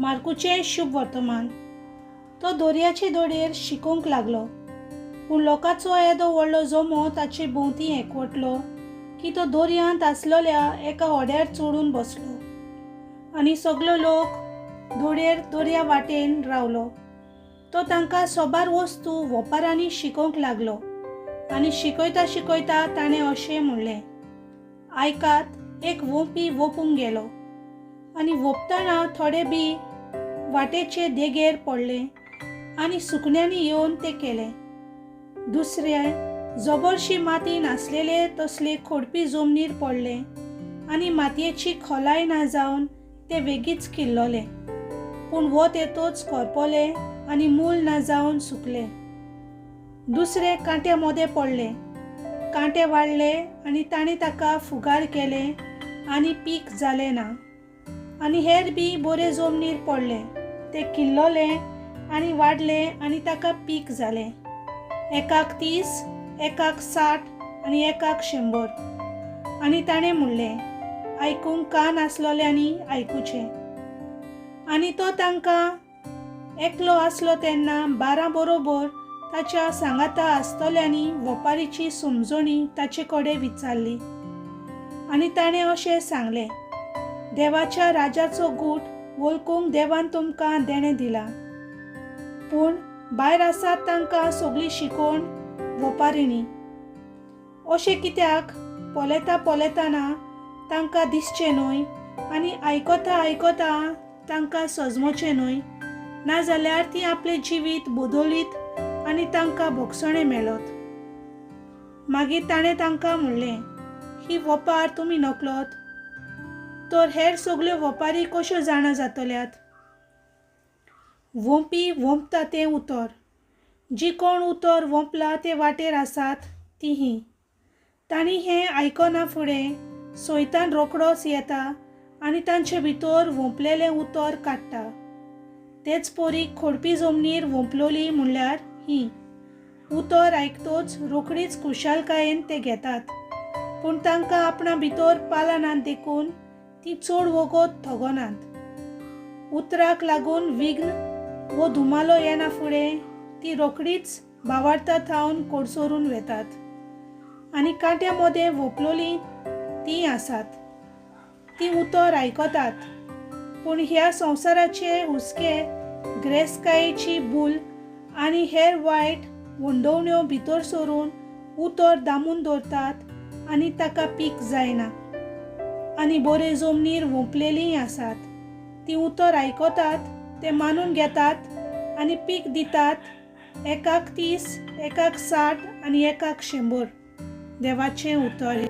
मार्कूचें शुभ वर्तमान. तो दर्याचे दोडयेर शिकोवंक लागलो. पूण लोकांचो येदो व्हडलो जमो ताचे भोंवती एकवटलो की तो दर्यांत आसलेल्या एका होड्यार चडून बसलो आनी सगलो लोक दोडयेर दर्या वाटेन रावलो. तो तांकां सोबार वस्तू वोपारांनी शिकोवंक लागलो आनी शिकयता शिकयता ताणें अशें म्हणलें, आयकात, एक वोंपी वोपूंक गेलो आनी वोंपतना थोडे बी वाटेचे देगेर पडलें आनी सुकण्यांनी येवन तें केलें. दुसरें जबरशी माती नासलेले तसले खोडपी जमनीर पडलें आनी मातयेची खोलाय ना जावन तें वेगींच किल्ललें. पूण वत येतच करपलें आनी मूल ना जावन सुकलें. दुसरें कांट्या मोदें पडलें. कांटे वाडले आनी ताणें ताका फुगार केलें आनी पीक जालें ना. आनी हेर बी बरे जमनीर पडलें, तें किल्ललें आनी वाडलें आनी ताका पीक जालें. एकाक 30, एकाक 60 आनी एकाक 100. आनी ताणें म्हणलें, आयकूंक कान आसलोल्यांनी आयकुचें. आनी तो तांकां एकलो आसलो तेन्ना 12 बरोबर ताच्या सांगाता आसतल्यांनी वपारीची समजणी ताचे कडेन विचारली. आनी ताणें अशें सांगलें, देवाच्या राजाचो गूट वळखूंक देवान तुमकां देणें दिलां, पूण भायर आसात तांकां सगळी शिकोवण वपारिणी. अशें कित्याक पळयता पळयतना तांकां दिसचें न्हय आनी आयकता आयकता तांकां सजमोचें न्हय, नाजाल्यार तीं आपलें जिवीत बदलीत आनी तांकां भोगसणें मेळत. मागीर ताणें तांकां म्हणलें, ही वपार तुमी नकलत तर हेर सगल्यो वपारी कश्यो जाणा जातल्यात? वोंपी वोंपता तें उतर. जी कोण उतर वोंपला ते वाटेर आसात ती ही. तांणी हें आयकना फुडें सैतान रोखडोच येता आनी तांचे भितर वोंपलेलें उतर काडटा. तेच परी खोडपी जमनीर वोंपलोली म्हणल्यार ही. उतर आयकतोच रोखडीच खुशालकायेन ते घेतात, पूण तांकां आपणा भितर पालानात देखून ती चड वगत थगनात. उतराक लागून विघ्न वो धुमालो येना फुडें ती रोखडीच बावार्ता थावन कोडसरून वेतात. आनी कांट्या मोदें वोंपलोलीं तीं आसात. तीं उतर आयकतात, पूण ह्या संवसाराचे हुस्के, ग्रेसकायेची भूल आनी हेर वायट वंडोवण्यो भितर सरून उतर दामून दवरतात आनी ताका पीक जायना. आनी बरे जमनीर वोंपलेलींय आसात. तीं उतर आयकतात, ते मानून घेतात आनी पीक दितात, एकाक 30, एकाक 60 आनी एकाक 100. देवाचें उतर.